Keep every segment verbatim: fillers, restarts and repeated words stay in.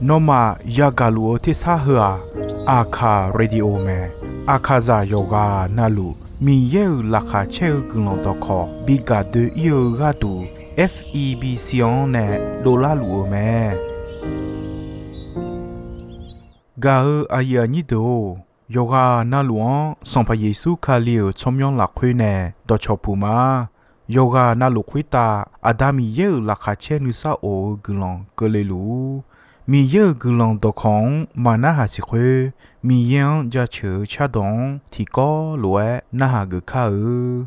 Nawmaf yagaq luf-eu tersar heu-aq, Aqkaq Radio mae. Aqkaqzaq yawqghaq navluf Miqyaer-euq laqkhaq caer-eu guiqlanq dawqkawq bi gaq doe-ir-eu gharduq, F E B C-anr nae dovlar luf-eu mae. Gaq-eu aqyuif aqnyir deuq-or, yawqghaq navluf-anr Sanqpaq Yeqsur Kali-euq tsawrmyanr lafkhoer nae dawqcawq puq ma. Yawqghaq navluf khoertav Aqda Miqyaer-euq laqkhaq caer nuisar of-eu guiqlanq keuvle luf-ur. Miqyaer-euq guiqlanq dawqkawq-anr maqnarhaq siq khoer, Miqyaer-anr jaceuq-eu cardawq-anr tiqkawv lof-aer narhaq geuf kar-eu.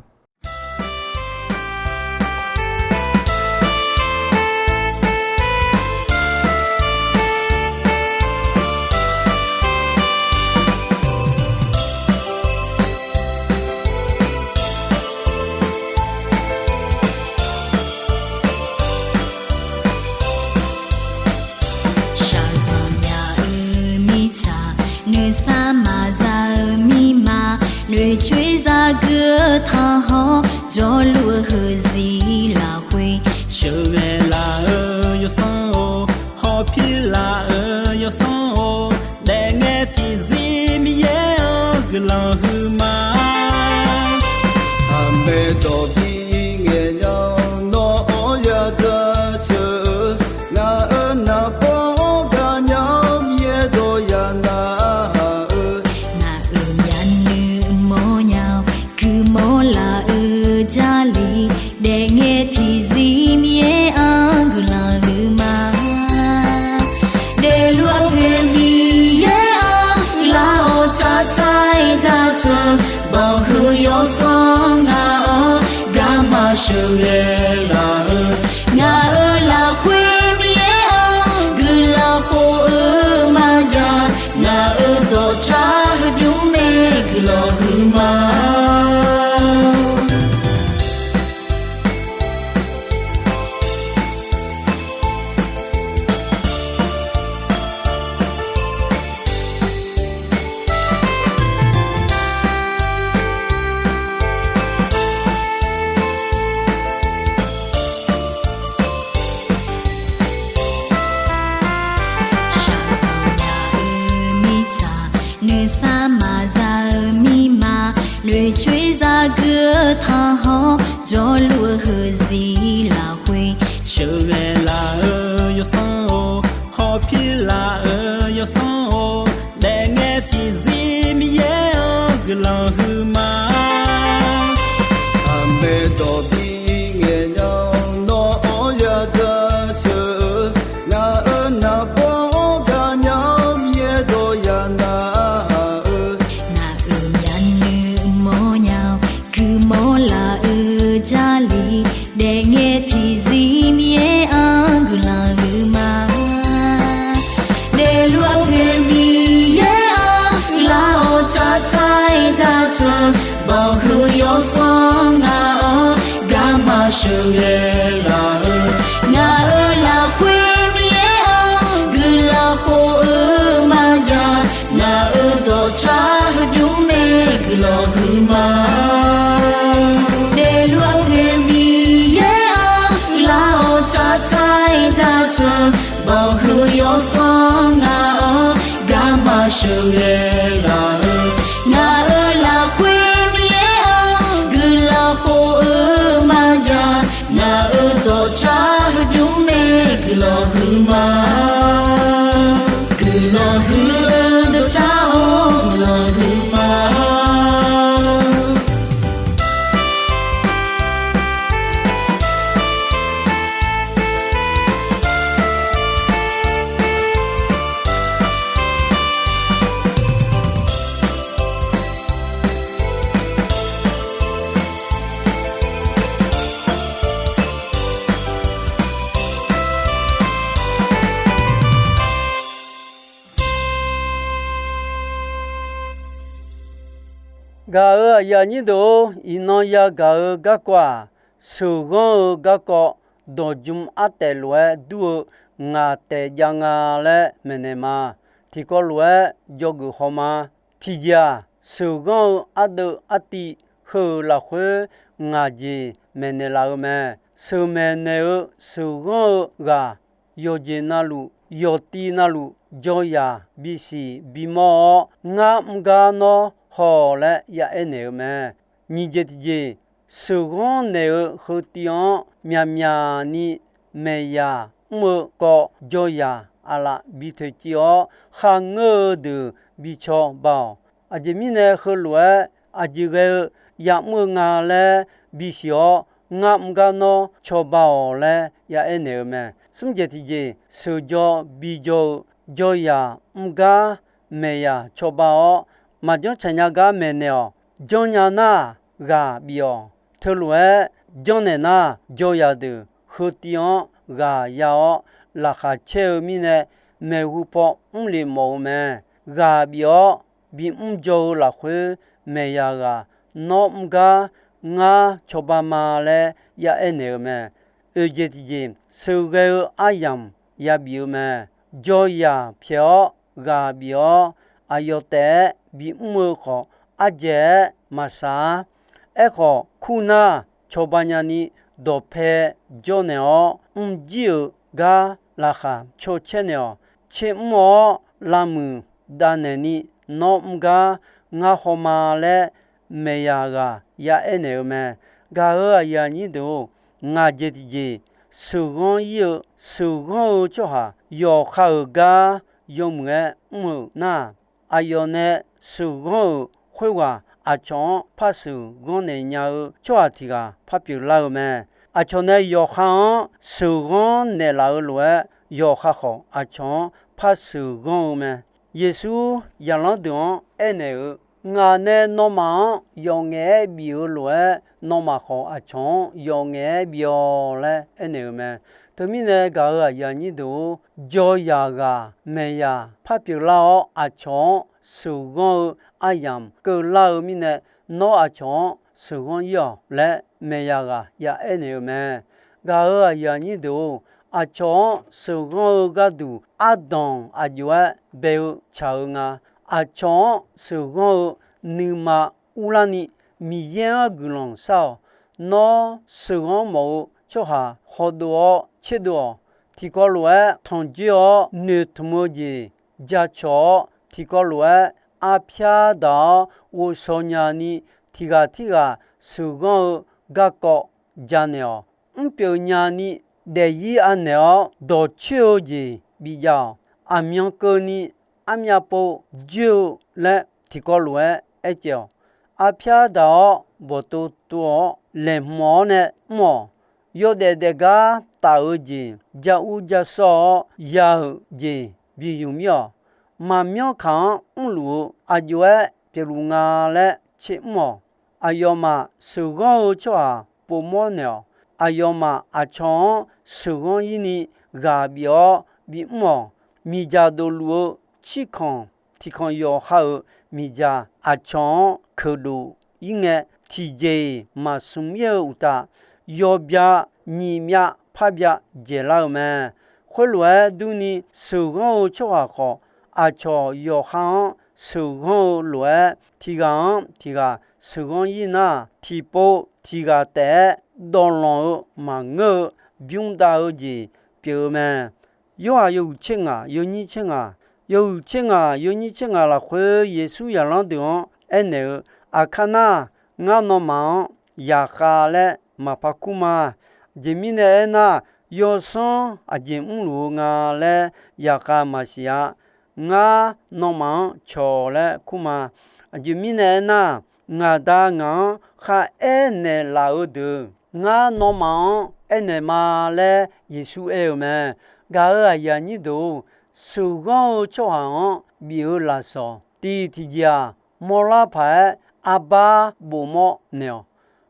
Shaqzanq nya-eu mirtsaq, nuisar maqza-eu mirma, noeqcoer zagui-eu tanqhawr, jawrluf-eu heuzir lafkhoer, sheuqghae laf-eu yawsanr-or, hawpir laf-eu yawsanr-or, daefngae tiqzir Miqyaer-anr guiqlanq huiqma. Aqmaeq dawq bi ngaeq nya-awr nawr-anr ya jaceuq-eu, ngaq-euq naqbawr-anr gaqnya-awr Miqyaer dawq ya narhaq-eu, ngaq-euq myavnuiv mawrnya-awr guiqmawr laf-eu Jarlif, daefngae tiqzir Miqyaer-anr guiqlanq huiqma. Daefluf-eu poeq Miqyaer-anr guiqlanq-awr tsaqtsaq-aer jaceuq, banqhuiq yawsanr ngaq-anr garma sheuqghae laf-eu, ngaq-euq lafkhoer Miqyaer-anr guiqlanq khof-eu maqjav, ngaq-euq dawqtsaq heubymr nae guiqlanq huiqma. Shaqzanq nya-eu mirtsaq, nuisar maqza-eu mirma, noeqcoer zagui-eu tanqhawr, jawrluf-eu heuzir lafkhoer, sheuqghae laf-eu yawsanr-or, hawpir laf-eu yawsanr-or, daefngae tiqzir Miqyaer-anr guiqlanq huiqma. Aqmaeq dawq bi ngaeq nya-awr nawr-anr ya jaceuq-eu, ngaq-euq naqbawr-anr gaqnya-awr Miqyaer dawq ya narhaq-eu, ngaq-euq myavnuiv mawrnya-awr guiqmawr laf-eu Jarlif, daefngae tiqzir Miqyaer-anr guiqlanq huiqma. Daefluf-eu poeq Miqyaer-anr guiqlanq-awr tsaqtsaq-aer jaceuq, banqhuiq yawsanr ngaq-anr garma sheuqghae laf-eu, ngaq-euq lafkhoer Miqyaer-anr guiqlanq khof-eu maqjav, ngaq-euq dawqtsaq heubymr nae guiqlanq huiqma. Daefluf-eu poeq Miqyaer-anr guiqlanq-awr tsaqtsaq-aer jaceuq, banqhuiq yawsanr ngaq-anr garma sheuqghae laf-eu, ngaq-euq lafkhoer Miqyaer-anr guiqlanq khof-eu maqjav, ngaq-euq dawqtsaq heubymr nae guiqlanq huiqma. Guiqlanq huiq-eu dawqtsaq-or, guiqlanq huiqma. Gaq-euq aqyuif aqnyir deuq-or, iqnan yagaq-eu garkawv-aq, sheuqghanr-eu garkawv dawqjm artaef lof-aer dur-eu ngaq taef jav nga laer maeqnaeq ma. Tiqkawv lof-aer dzawgeuf haw ma. Tiqjeq-aq, sheuqghanr-eu ardeuv artiv heu-euq lafkhoer ngaq jeq maeqnaeq laf-eu mae. Sheuqmaeq naeq-eu sheuqghanr-eu ghaq yawqjeq navluf, yawqtiv navluf, jawryaq bisiq bimawr-awr, ngar mr gar nawr haw-awq laer ya aernaeq-eu mae. Nyiq jeq tiqjeq, sheuqghanr naeq-eu heutiv-anr myaqmyaq ni maeqyaq mr-eu kawv jawryaq aqlaf bi toeqciv-awr, kharngeur-eu deuq bi cawba-awq. Aqjeq mirnae heulof-aer aqjeq ghae-eu ya'mr-eu nga laer bisiq-awr, ngar mr gar nawr cawba-awq laer ya aernaeq-eu mae. Smr jeq tiqjeq, sheuqjaw bijawr-eu jawryaq mr gar maeqyaq cawba-awr, maqjanr tsaqnya gar maeqnaeq-awq. Janrnya nar ghaq bif-awq. Teulof-aer janrnaeq nar, jawryaq deuq heutiv-anr ghaq ya-awr, laqkhaq caer-eu mirnae maeqhu paw mrlef mawf-eu mae. Ghaq bif-awr bimr jaw-eu lafkhoer, maeqyaq ghaq nawr mr gar ngar cawba ma laer ya aernaeq-eu mae. Oeq jeq tiqjeq, sheuqghae-eu aryamq yabif-eu mae. Jawryaq pyaeq-awr ghaq bif-awr, aqyawf taef-aer bimr-eu khawf, ardzaeq-aer maqsaq-ar. Aerkhawf, kurnar cawba nyani dawqpae jawrnaeq-awr, mrjir-euq gar laqkhaq caw caer naeq-awq. Tser mr-awr lavmuiq davnaeq ni nawr mr gar ngar hawma laer maeqyaq ghaq ya aernaeq-eu mae. Gaq-euq aqyuif aqnyir deuq-or, ngaq jeq tiqjeq, sheuqghanr ir-eu, sheuqghanr-eu tsawrhaq yawqha-euq gar yawmuiq-aer mr-euq nar, aqyawf nae sheuqghanr-euq khoerghaq aqcawq-anr par sheuqghanr naeq nya-eu tsawrhaq tiq ghaq par pyeuflar-eu mae. Aqcawq nae yawqha-anr sheuqghanr naeqlaf-eu lof-aer, yawqha khawf aqcawq-anr par sheuqghanr-eu mae. Yeqsur zaqlanr deuq-anr aernaeq-eu, Ngaq nae nawmaf-anr yawf ngaef-aer bif-eu lof-aer, nawmaf khawf aqcawq-anr yawf ngaef-aer bif-awq laer aernaeq-eu mae. Teumirnae gaq-euq aqyuif aqnyir deuq-or, jawryaq ghaq maeqyaq par pyeuflar-awr, aqcawq-anr sheuqghanr-eu aryamq keuvlar-eu mirnae, nawr aqcawq-anr sheuqghanr ir-awq laer maeqyaq ghaq ya aernaeq-eu mae. Gaq-euq aqyuif aqnyir deuq-or, aqcawq-anr sheuqghanr-eu gharduq ardanq aqjox-aer bae-eu tsaq-eu nga. Aqcawq-anr sheuqghanr-eu nuima urlarni Miqyaer-anr guiqlanq shar-awq. Nawr sheuqghanr mawf-eu tsawrhaq khawdov-awr tserdov-awq. Tiqkawv lof-aer tanqjoer-awr noeqtmq-eu jeq jacawq-awr, tiqkawv lof-aer arpyar daq-awr ghovshaw nyani, tiq ghaq tirghaq sheuqghanr-eu garkawv janaeq-awq. Mrpyeuf nyani daefzir anaeq-awr dawqcoer-eu jeq bijav-awq. Aqmyan keuvni armyav pov joer-eu laer tiqkawv lof-aer aercaev-awq. Arpyar daq-awr bawqtov tov-awr laeqhmq-awr nae mr-awq. Yawdaef daefgar taf-eu jeq, ja ur ja sawr-awr ya-euq jeq bi zmq mir-awq. Maqmyanr kaq-anr mrluf-eu aqjox-aer pyeufluf nga laer tser mr-awq. Aqyawfmaf sheuqghanr-eu tsawrhaq povmawr naeq-awq. Aqyawfmaf aqcawq-anr sheuqghanr ir ni ghaq bif-awr bimr-awq. Miqdzaq dofluf-eu cirkanq tiqkanq yawqha-euq miqdzaq aqcawq-anr keuqdof ir ngae, tiqjeq-iq maqsmq ir-eu uqtaf, yawbya nyiq myav par bya dzaeqlar-eu mae. Khoerlof-aer durni, sheuqghanr-eu tsawrhaq khawf, aqcawq yawqha-anr sheuqghanr-eu lof-aer, tiq ghaq-anr tiq ghaq sheuqghanr ir nar, tiqpov tiq ghaq taef-aer dawvlanq-eu maqngeur-eu bymr dav-eu jeq pyeuf-eu mae. Yorhaq yawhuiq tser ngaq yawnyir tser ngaq, yawhuiq tser ngaq yawnyir tser ngaq lafkhoer, Yeqsur zaqlanr deuq-anr aernaeq-eu, Aqkar nar, ngar nawmaf-anr yaqkhav laer maqpar kur ma. Aqjeq mirnae aernar, yawsanr aqjeq mrluf-eu nga laer yaqkhav maqsiq-a. Ngar nawmaf-anr cawq laer kur ma. Aqjeq mirnae aernar, ngaq Da ngaq-anr kharaer naeqlaf-eu deuq, ngar nawmaf-anr aernaeq ma laer Yeqsur aer-eu mae. Gaq-euq aqyuif aqnyir deuq-or, sheuqghanr-eu tsawrhaq-anr bif-eu lafsawq tiq tiqjeq-aq, mawrlar paq-aer arbar bofmawr naeq-awq.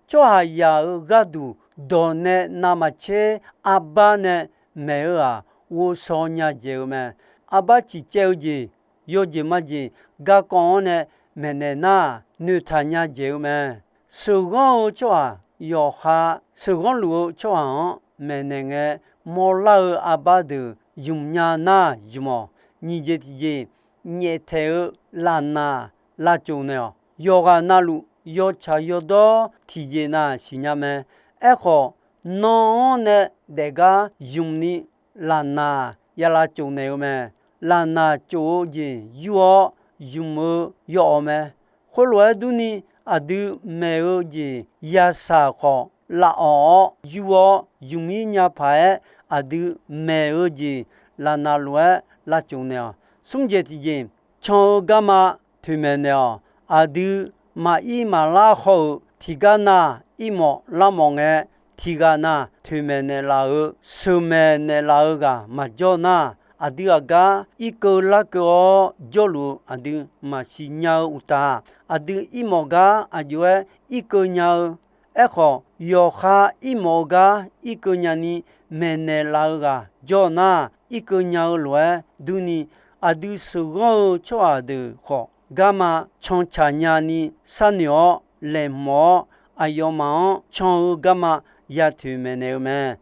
Tsawrhaqzaq-euq gharduq dawq nae navmaqtser arbar nae maeq-eu-aq, ghovshaw nya dzaeq-eu mae. Arbar ciqcaev-eu jeq, yawjeq majeq garkawv-anr nae maeqnaeq nar, noeqtaq nya dzaeq-eu mae. Sheuqghanr-eu tsawrhaq yawqha, sheuqghanr luf-eu tsawrhaq-anr maeqnaeq ngae, mawrlar-eu arbar deuq zmq nya nar zmq-awq. Nyiq jeq tiqjeq, nyaeftaeq-eu lafnaq lavcof naeq-awq. Yawqghaq navluf yawtsaq yawdawr tiqjeq nav siqnya mae. Aerkhawf, nan-anr nae daefgar zmq ni laqnaq ya lavcof naeq-eu mae. Laqnaq cof-eu jeq yur-awr, zmq-eu yawawq mae. Khoerlof-aer durni, aqdui maeq-eu jeq yashaq khawf lavawq-awr yur-awr, zmq-ir nya paq-aer aqdui maeq-eu jeq laqnaq lof-aer lavcof naeq-awq. Smr jeq tiqjeq, can-eu garma toeqmaeq naeq-awq. Aqdui maqir maqlar haw-euq tiqgar na, irmawf lavmawf ngae, tiqghaq na toeqmaeq naeqlaf-eu, sheuqmaeq naeqlaf-eu ghaq maqjawr nar, aqdui aqgar irkeuv larkeuv-awr jawrluf-eu aqdui maqsiq nya-eu uqtaf, aqdui irmawf gar aqjox-aer irkeuv nya-eu, aerkhawf, yawqha irmawf-eu gar irkeuv nyani maeqnaeq laf-eu ghaq jawr nar, irkeuv nya-eu lof-aer durni, aqdui sheuqghanr-eu tsawrhaq deuq khawf, garma cantsaq nyani sharnoeq-awr laeqhmq-awr, aqyawfmaf-anr can-eu garma ya toeqmaeq naeq-eu mae.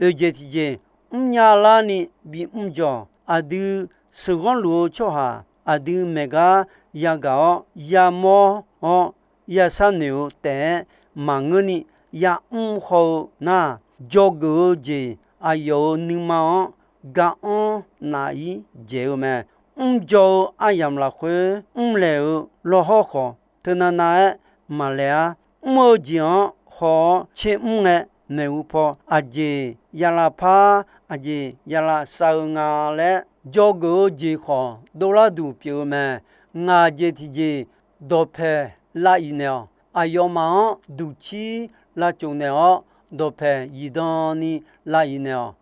Oeq jeq tiqjeq, mrnya larni bimr jawq, aqdui sheuqghanr luf-eu tsawrhaq aqdui maeq gar yagaq-awr yamawr-awr, ya sharnoeq-eu taef-aer maqngeurni yamr haw-eu nar, dzawgeuf-eu jeq aqyawf-euq nuima-anr ga-anr naf-ir dzaeq-eu mae. Mrjaw-eu aryamq lafkhoer mrlaeq-eu lawrhawr khawf, teunav nav-aer maqlaeq-ar. Mr-eu jeq-anr haw-awr tsermr ngae, maeqhu paw aqjeq ya lavpar, aqjeq ya lavsav-eu nga laer dzawgeuf-eu jeq khawf dovlar duq pyeuf-eu mae. Ngaq jeq tiqjeq dawqpaeq lav-iq naeq-awq. Aqyawfmaf-anr duqcir lavcof naeq-awr, dawqpaeq zifdan ni lav-iq naeq-awq.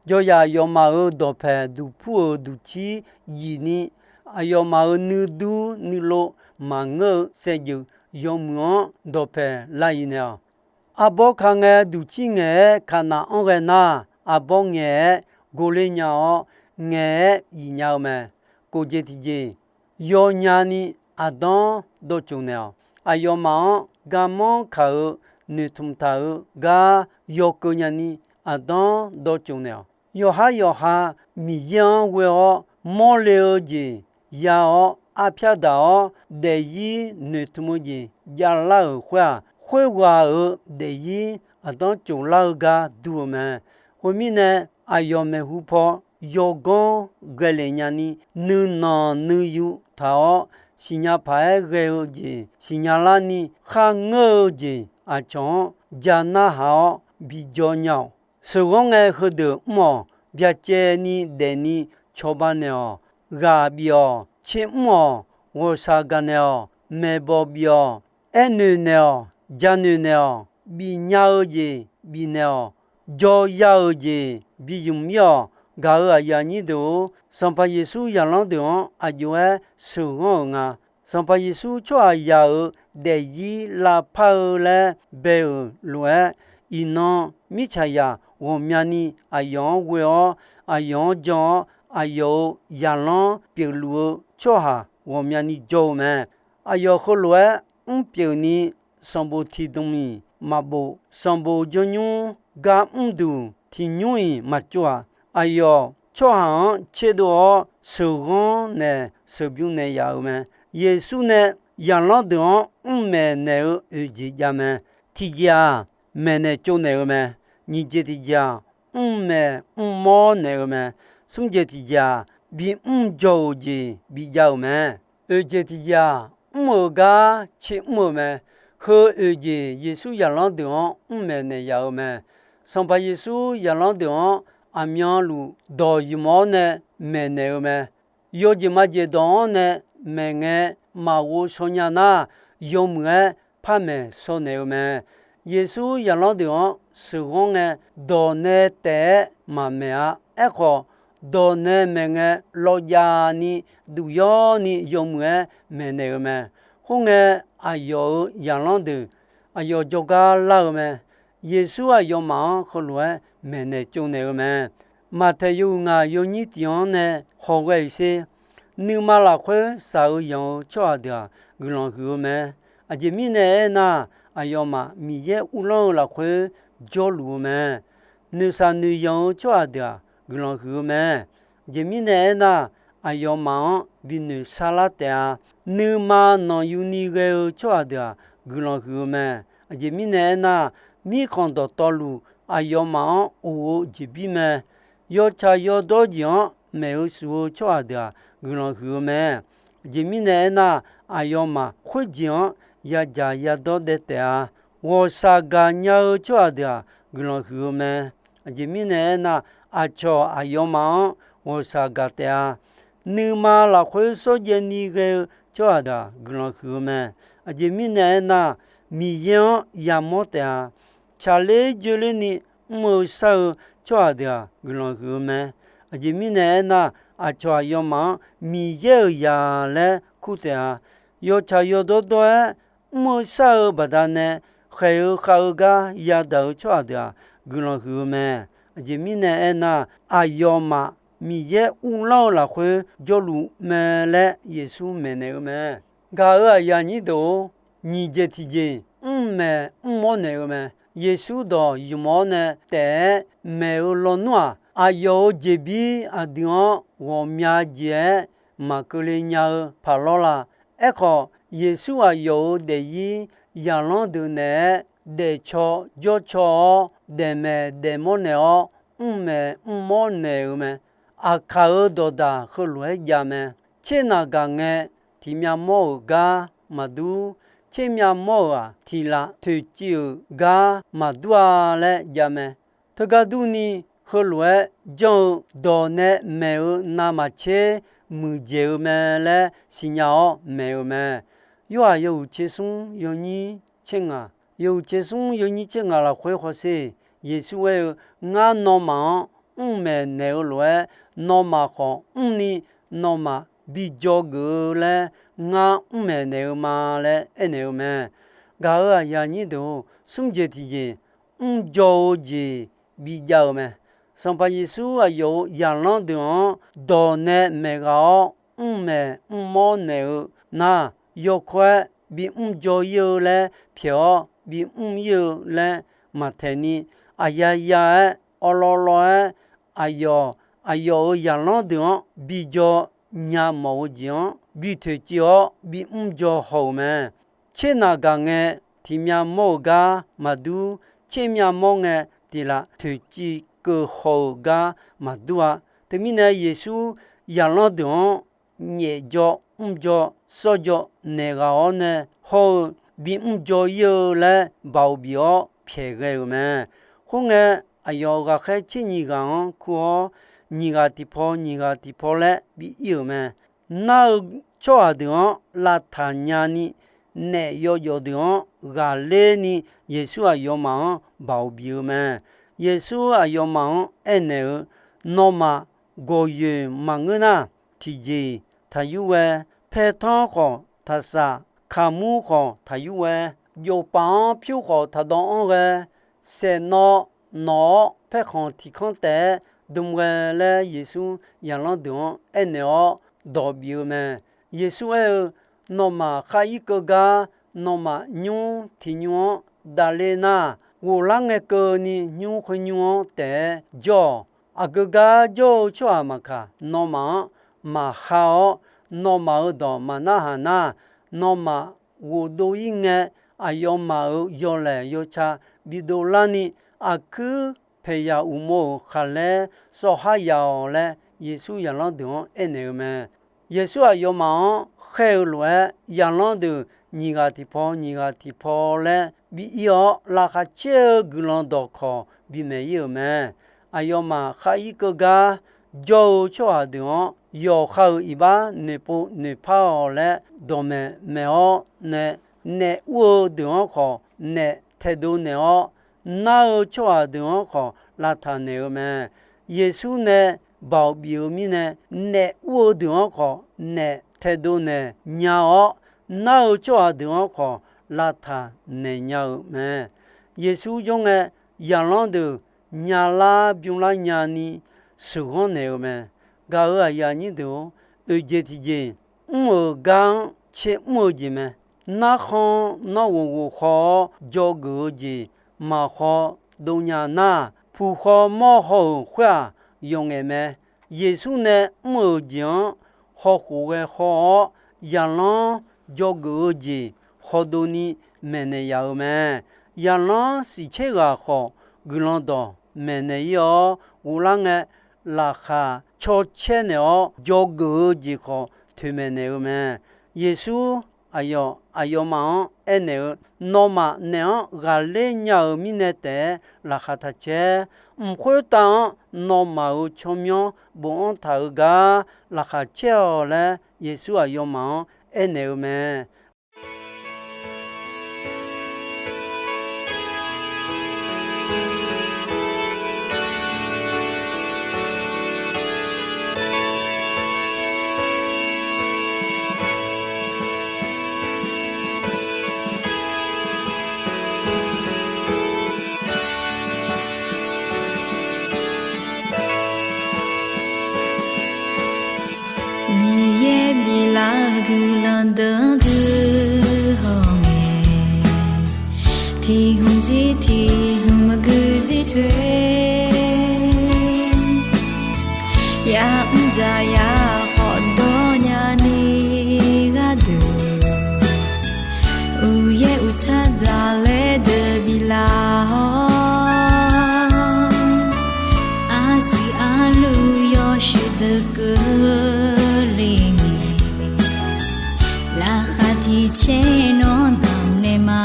Jawryaq yawfmaf-euq dawqpaeq duqpur-euq duqcir zifni, aqyawfmaf-euq nuidur nuilov maqngeur-eu saevdzeuf yawmuiq-anr dawqpaeq lav-iq naeq-awq. Arbawr ka ngae duqcir ngaeq-aer kaqnaq-anr ghae nar, arbawr ngaeq-aer gorler nya-awr, ngaeq-aer iq nya-eu mae. Kof jeq tiqjeq, yawnyani aqdanr dawrcoq naeq-awq. Aqyawfmaf-anr garmanr kaq-eu noeqtmq taq-eu gar yawkeuv nyani aqdanr dawrcoq naeq-awq. Yawqhar yawqha Miqyaer-anr ghoe-awr mawrle-eu jeq ya-awr, arpyar daq-awr daefzir noeqtmq-eu jeq javlar-euq khoer-aq, khoerghaq-euq daefzir aqdanr cof lar-eu gar dur-eu mae. Khoermirnae, aqyawf maeqhu paw yawganr ghae lef nyani, nuinanq nuiyu taq-awr, siqnya paq-aer ghae-eu jeq siqnya larni, kharngeur-eu jeq aqcawq-anr ja narhaq-awr bijawr nya-awq. Sheuqghanr ngae heudeuq mr-awq. Byacaevni daefni cawba naeq-awq. Ghaq bif-awq. Tsermr-awq. Ghawqshaq gaqnaeq-awq. Maeqbawq bif-awq. Aernoeq naeq-awq. Janoeq naeq-awq. Bifnya-eu jeq bifnaeq-awq. Jawrya-euq jeq bi zmq-ir-awq. Gaq-euq aqyuif aqnyir deuq-or, Sanqpaq Yeqsur zaqlanr deuq-anr aqjox-aer sheuqghanr-euq nga. Sanqpaq Yeqsur tsawrhaqzaq-euq daefzir lavpar-eu laer bae-euq lof-aer, iqnan mirtsaqzaq ghawqmyani aqyawf-anr ghoe-awr, aqyawf-anr jan-awr, aqyawf-euq zaqlanr pyeufluf-eu tsawrhaq ghawqmyani jawr-eu mae. Aqyawf heulof-aer mrpyeuf ni sanqbof tiqdmq-iq maqbof, sanqbof jawrnymr gar mrduq tiqnymr-iq maqtsov-aq, aqyawf tsawrhaq-anr tserdov-awr sheuqghanr nae sheuqbymr naeq yaf-euq mae. Yeqsur nae zaqlanr deuq-anr mrmaeq naeq-eu oeq jeq jav mae. Tiqjeq-aq, maeqnaeq tsovnaeq-eu mae. Nyiq jeq tiqjeq-aq, mrmaeq mrmawr naeq-eu mae. Smr jeq tiqjeq-aq, bimr jawr-euq jeq bijav-euq mae. Oeq jeq tiqjeq-aq, mr-euq gar tsermr-euq mae. Heu oeq jeq Yeqsur zaqlanr deuq-anr mrmaeq naeq yaf-eu mae. Sanqpaq Yeqsur zaqlanr deuq-anr aqmyanluf dawq ymq-awr nae maeqnaeq-eu mae. Yawjeq majeq dawq-anr nae maeqngae maqghov shaw nya nar, yawmuiq-aer par maeq shaw naeq-eu mae. Yeqsur zaqlanr deuq-anr sheuqghanr ngae, dawq nae taef-aer maqmaeq-a. Aerkhawf, dawq nae maeqngae lawvjavni duq yawrni yawmuiq-aer maeqnaeq-eu mae. Khoerngae, aqyawf-euq zaqlanr deuq aqyawf jawrgar lar-eu mae. Yeqsur aqyawfmaf-anr heulof-aer maeqnaeq tsovnaeq-eu mae. Maqtaeq yawhuiq ngaq yawnyir tiq-anr nae hawghae-iq sher. Nuima lafkhoer shaq-eu yanq-eu tsawrhaq deuq-aq, guiqlanq huiq-eu mae. Aqjeq mirnae aernar, aqyawfmaf Miqyaer uvlanr-eu lafkhoer jawrluf-eu mae. Noeqshaq noeqyanq-eu tsawrhaq deuq-aq, guiqlanq huiq-eu mae. Aqjeq mirnae aernar, aqyawfmaf-anr binoeq sharlar taef-a. Nuima nanqyuni ghae-eu tsawrhaq deuq-aq, guiqlanq huiq-eu mae. Aqjeq mirnae aernar, mirkhanq dawqtawvluf aqyawfmaf-anr of-eu jeqbir mae. Yawtsaq yawdawr jeq-anr maef-eu shuf-eu tsawrhaq deuq-aq, guiqlanq huiq-eu mae. Aqjeq mirnae aernar, aqyawfmaf khoerjeq-anr yadzaq yadawr daev taef-a. Ghawqshaq gaqnya-eu tsawrhaq deuq-aq, guiqlanq huiq-eu mae. Aqjeq mirnae aernar, aqcawq aqyawfmaf-anr ghawqshaq gaq taef-a. Nuima lafkhoer shawrjaev ni ghae-eu tsawrhaq deuq-aq, guiqlanq huiq-eu mae. Aqjeq mirnae aernar, Miqyaer-anr yamawr taef-a. Tsaqler joerlerni mr-eu shar-eu tsawrhaq deuq-aq, guiqlanq huiq-eu mae. Aqjeq mirnae aernar, aqcawq aqyawfmaf-anr Miqyaer-euq zaq laer kur taef-a. Yawtsaq yawdawr dawr-aer mr-eu shar-eu baqdanae khaeq-eu khav-eu gar yadaq-eu tsawrhaq deuq-aq, guiqlanq huiq-eu mae. Aqjeq mirnae aernar, aqyawfmaf Miqyaer uvlanr-eu lafkhoer jawrluf mae laer Yeqsur maeqnaeq-eu mae. Gaq-euq aqyuif aqnyir deuq-or, nyiq jeq tiqjeq mrmaeq mrmawr naeq-eu mae. Yeqsur dawq ymq-awr nae taef-aer maeq-eu lawnmr-aq, aqyawf-euq jeqbir aqdui-anr ghawqmya jeq-aer maqkeuvle nya-eu paq lawr la. Aerkhawf, Yeqsur aqyawf-euq daefzir zaqlanr deuq naeq-aer daefcaw jawrcaw-awr, daefmaeq daefmawr naeq-awr, mrmaeq mrmawr naeq-eu mae. Aqkaq-euq dawqdaq heulof-aer jav mae. Tsernaq gaq ngae, tiqmyav mawr-euq gar maqdur. Tsermyav mawr-euq-aq, tiqlaf toeqciv-euq gar maqdur-a laer jav mae. Teugar durni, heulof-aer janr-eu dawq nae maeq-eu navmaqtser muiqdzaeq-eu mae laer siqnya-awr maeq-eu mae. Yorhaq yawhuiq tser smr yawnyir tser ngaq, yawhuiq tser smr yawnyir tser ngaq lafkhoer hawsher. Yeqsur aer-eu, Ngar nawmaf-anr mrmaeq naeq-eu lof-aer, nawmaf khawf mrni nawmaf bi dzawgeuf-eu laer ngar mrmaeq naeq-eu ma laer aernaeq-eu mae. Gaq-euq aqyuif aqnyir deuq-or, smr jeq tiqjeq mrjawr-eu jeq bijav-eu mae. Sanqpaq Yeqsur aqyawf-euq zaqlanr deuq-anr dawq nae maeqghaq-awr mrmaeq mrmawr naeq-eu nar, yawkawr-aer bimr jawr ir-eu laer pyaeq-awr bimr ir-eu laer maqtaeq ni, aqyaya-aer awrlawrlawr-aer aqyawf, aqyawf-euq zaqlanr deuq-anr bi jawr nya mawf-eu jeq-anr bi toeqciv-awr bimr jawr haw-euq mae. Tsernaq gaq ngae, tiqmyav mawr-euq gar maqdur. Tsermyav mawr ngae, tiqlaf toeqciv keuv haw-euq gar maqdur-a. Teumirnae, Yeqsur zaqlanr deuq-anr nyaef jawr, mr jawr, sawr jawr naeq ghaq-awr nae hawr-eu bimr jawr ir-eu laer baoq bif-awr pyaeq ghae-euq mae. Khoerngae, aqyawf ghaqkhaer tser nyiq ghaq-anr kur-awr, nyiq ghaq tiqpaw nyiq ghaq tiqpaw laer bi ir-euq mae. Nar-eu tsawrhaq deuq-anr lavtaq nyani, naef yawjawf deuq-anr ghaqler ni Yeqsur aqyawfmaf-anr baoq bif-eu mae. Yeqsur aqyawfmaf-anr aernaeq-eu, Nawmaf gawqyoeq maqngeur nar, tiqjeq-iq taqyur ghae. Paertanr khawf taqsaf, kaqmur khawf taqyur ghae. Jofpaf-anr pyur khawf taqdawv anr ghae. Saeqnawv nawq-awr paerkhanq tiq kanr taef-aer dm ghae laer Yeqsur zaqlanr deuq-anr aernaeq-awr dawq bif-eu mae. Yeqsur aer-eu, Nawmaf khar ir keuv gar nawmaf nymr tiq nymr-anr davler nar, ghoflar ngae keuvni nymr khoer nymr-anr taef-aer jawr-awq. Aqgeu gar jawr-eu tsawrhaq maqkaq, nawmaf-anr maqha-awr, nawmaf-euq dawq maqnarhaq nar, nawmaf ghofdov ir ngae, aqyawfmaf-euq yawlaeq yawca bidov larni, aqkuir paeqyaq uqmov-euq khaqlaer sawv har yaf-awq laer, Yeqsur zaqlanr deuq-anr aernaeq-eu mae. Yeqsur aqyawfmaf-anr khaer-eu lof-aer, zaqlanr deuq nyiq ghaq tiqpaw nyiq ghaq tiqpaw laer bi ir-awr, laqkhaq caer-eu guiqlanq dawqkawq bimaeq ir-euq mae. Aqyawfmaf khar ir keuv gar jawr-eu tsawrhaq deuq-anr, yawqha-euq iqbax noeqpov noeqpar-awq laer dawqmaeq maeq-awr nae, naef ur-eu deuq-anr khawf naef taedov naeq-awr, nar-eu tsawrhaq deuq-anr khawf lavtaq naeq-eu mae. Yeqsur nae baoq bif-eu mirnae, naef ur-eu deuq-anr khawf naef taedov naeq nya-awr, nar-eu tsawrhaq deuq-anr khawf lavtaq naeq nya-euq mae. Yeqsur jawr ngae, zaqlanr deuq nyalar bymrlar nyani sheuqghanr naeq-eu mae. Gaq-euq aqyuif aqnyir deuq-or, oeqjeq tiqjeq mr-euq gar-anr tser mr-eu jeq mae. Narkhan nawr ghof ghof khaw-awr dzawgeuf-eu jeq maqkhaw dov nya nar, puq khaw mawr haw-euq khoer-aq, yawf ngaef mae. Yeqsur nae mr-euq jeq-anr hawkhof ghae haw-awr, zaqlanr dzawgeuf-eu jeq khawdov ni maeqnaeq yaf-euq mae. Zaqlanr siqtser ghaq khawf, guiqlanq dawq maeqnaeq ir-awr ghoflar ngae, laqkhaq cawcaer naeq-awr, dzawgeuf-eu jeq khawf toeqmaeq naeq-eu mae. Yeqsur aqyawf aqyawfmaf-anr aernaeq-eu, Nawmaf naeq-anr ghaqler nya-euq mirnae taef-aer laqkhaq taq caer. Mq khoertav-anr nawmaf-euq tsawrmyanr bofanr taq-eu gar laqkhaq caer-awq laer, Yeqsur aqyawfmaf-anr aernaeq-eu mae. Miqyaer biflaf-eu guiqlanq deuq-anr gui hawngae, tiq hmq jir tiq hmq maqgui jir coer, ya'mr dzaqyaq khawf dawr nyani gharduq, uqyaer uqtsar dzaqlaer deuq biflaf-awr, arsiq arluv yawshuif deuq keuvle ngae, laqkhaq tiq caer nawr damq naeq ma.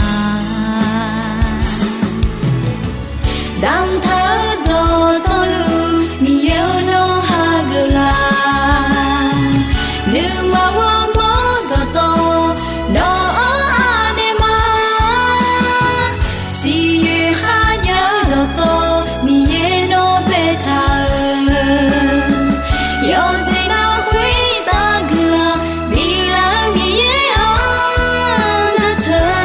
Damqtaq-eu dawqtawvluf Miqyaer-or nawr hageuf laf. Nuima ghawrmawr dawqtawv nawq-anr anaeq ma. Siqyoeq kharjav-eu dawqtawv Miqyaer nawr baetaq-euq, yawqjeq nar khoertav guiqlanq biflaf-eu Miqyaer-anr jaceuq.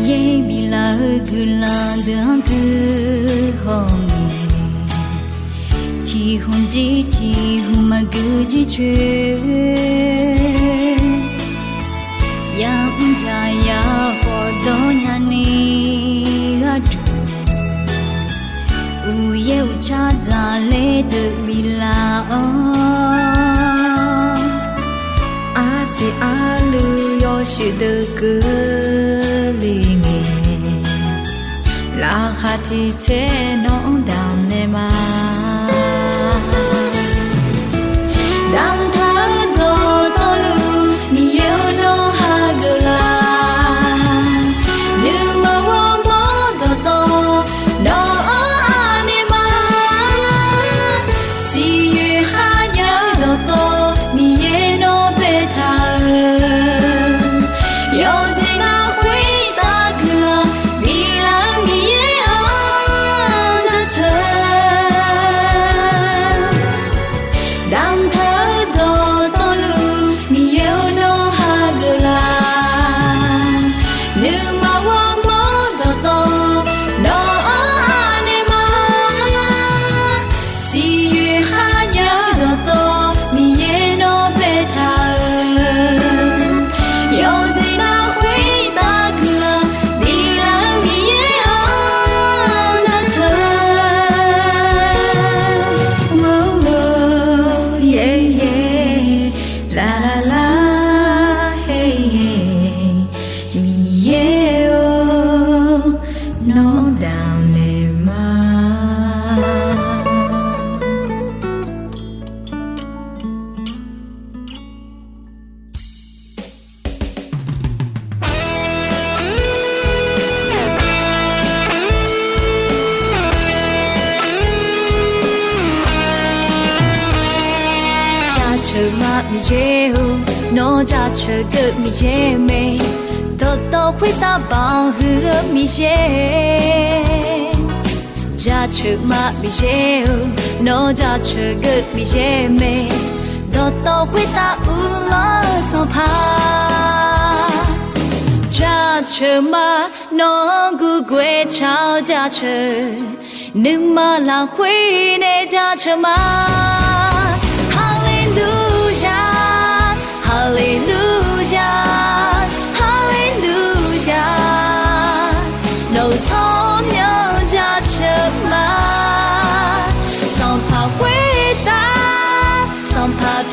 Miqyaer biflaf-eu guiqlanq deuq-anr gui hawngae, tiq hmq jir tiq hmq maqgui jir coer, ya'mr dzaqyaq khawf dawr nyani gharduq, uqyaer uqtsar dzaqlaer deuq biflaf-awr, arsiq arluv yawshuif deuq keuvle ngae, laqkhaq tiq caer nawq-anr damq naeq ma. Damqtaq-eu dawqtawvluf Miqyaer-or nawr hageuf laf. Nuima ghawrmawr dawqtawv nawq-anr anaeq ma. Siqyoeq kharjav-eu dawqtawv Miqyaer nawr baetaq-euq, yawqjeq nar khoertav guiqlanq biflaf-eu Miqyaer-anr jaceuq. Damqtaq-eu dawqtawvluf Miqyaer-or nawr hageuf laf. Nuima ghawrmawr dawqtawv nawq-anr anaeq ma. Siqyoeq kharjav-eu dawqtawv Miqyaer nawr baetaq-euq, yawqjeq nar khoertav guiqlanq biflaf-eu Miqyaer-anr jaceuq. Laflaf, Miqyaer-or, nawr damq naeq ma. Jaceuq ma Miqyaer-or, nawr jaceuq geuv Miqyaer mae. Dawqtawv khoertav baoq huiq-eu Miqyaer. Jaceuq ma Miqyaer-or, nawr jaceuq geuv Miqyaer mae. Dawqtawv khoertav uvlanr-eu Sanqpaq. Jaceuq ma, nawq-anr gurguaer tsaq-awr jaceuq, nuima lafkhoer nae jaceuq ma.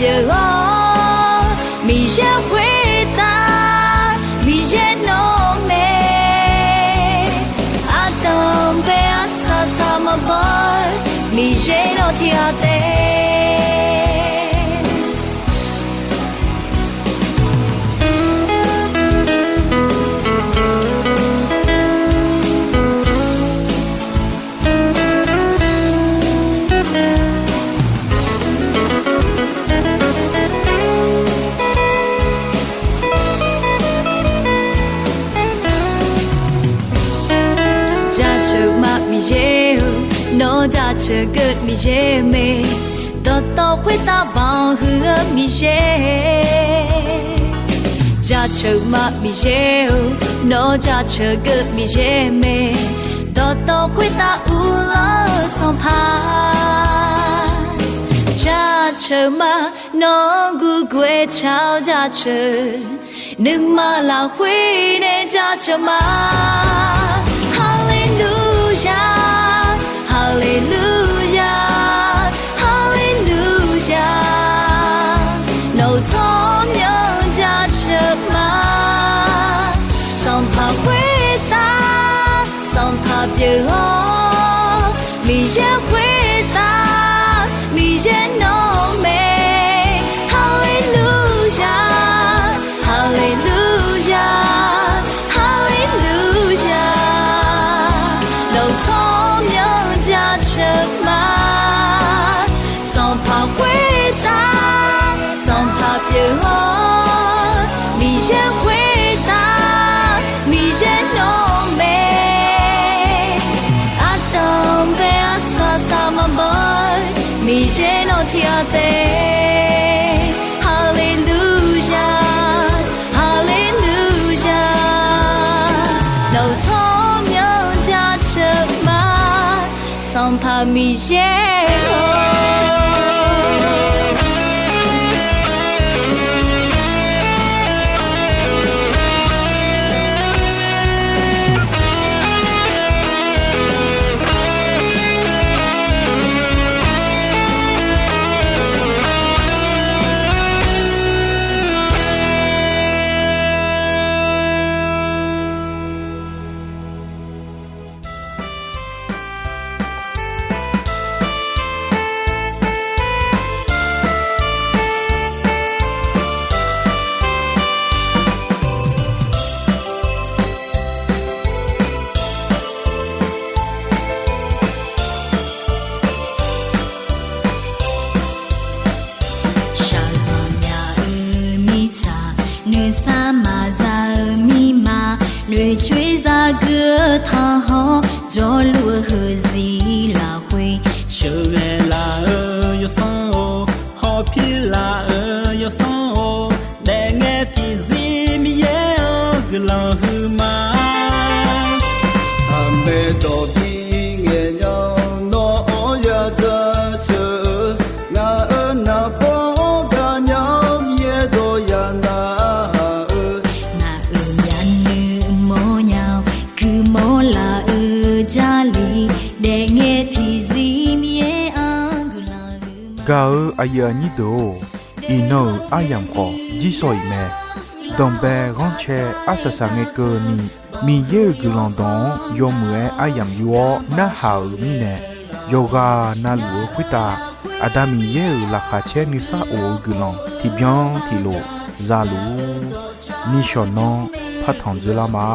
pyeuf-awr, Miqyaer khoertav, Miqyaer nawr mae. Ardanq bae arsaq saq maqbaw-eu, Miqyaer nawr tiqghaq taef. Jaceuq ma Miqyaer-eu, nawr jaceuq geuq Miqyaer mae. Dawqtawv khoertav banq huiq-eu Miqyaer. Jaceuq ma Miqyaer-eu, nawr jaceuq geuq Miqyaer mae. Dawqtawv khoertav uvlanr-eu Sanqpaq. Jaceuq ma, nawr gurguv-aer tsaq-awr jaceuq. Nuima lafkhoer nae jaceuq ma. Haleluya, haleluya, haleluya. Nawq-euq tsawrmyanr jaceuq ma. Sanqpaq khoertav, Sanqpaq pyeuf-awr, Miqyaer khoertav, Miqyaer nawr mae. Haleluya, haleluya, haleluya. Nawq-euq tsawrmyanr jaceuq ma. Sanqpaq khoertav, Sanqpaq pyeuf-awr, Miqyaer khoertav, Miqyaer nawr mae. Ardanq bae arsaq saq maqbaw-eu, Miqyaer nawr tiqghaq taef. Haleluya, haleluya. Nawq-euq tsawrmyanr jaceuq ma. Sanqpaq Miqyaer-or. Shaqzanq myaq-euq mirtsaq, nuisar maqza-eu mirma, noeqcoer zagui-eu tanqhawr, jawrluf-eu heuziq lafkhoer, sheuqghae laf-euq yawsanr-or, hawpir laf-euq yawsanr-or, daefngae tiqzir Miqyaer-anr guiqlanq huiqma. Aqmaeq dawq bi ngaeq nya, nawr-anr ya jaceuq-eu, ngaq-euq naqbawr gaqnya-awr Miqyaer dawq ya navluf-eu, ngaq-euq myavnuiv mawrnya-awr guiqmawr laf-eu Jarlif, daefngae tiqzir Miqyaer-anr guiqlanq huiqma. Gaq-euq aqyuif aqnyir deuq-or, iqnan-euq aryamq khawf jirsawq iq mae. Danqbae ghanrcae arsaq saq ngae keuvni, Miqyaer-euq guiqlanq dawq-anr yawmuiq-aer aryamq yur-awr narhaq-euq mirnae, yawqghaq navluf-eu khoertav Aqda Miqyaer-euq laqkhaq caer nuisar of-eu guiqlanq tiqbyan tiqlof zaluf-ur. Nishawq nanr partanq dzeurlar ma.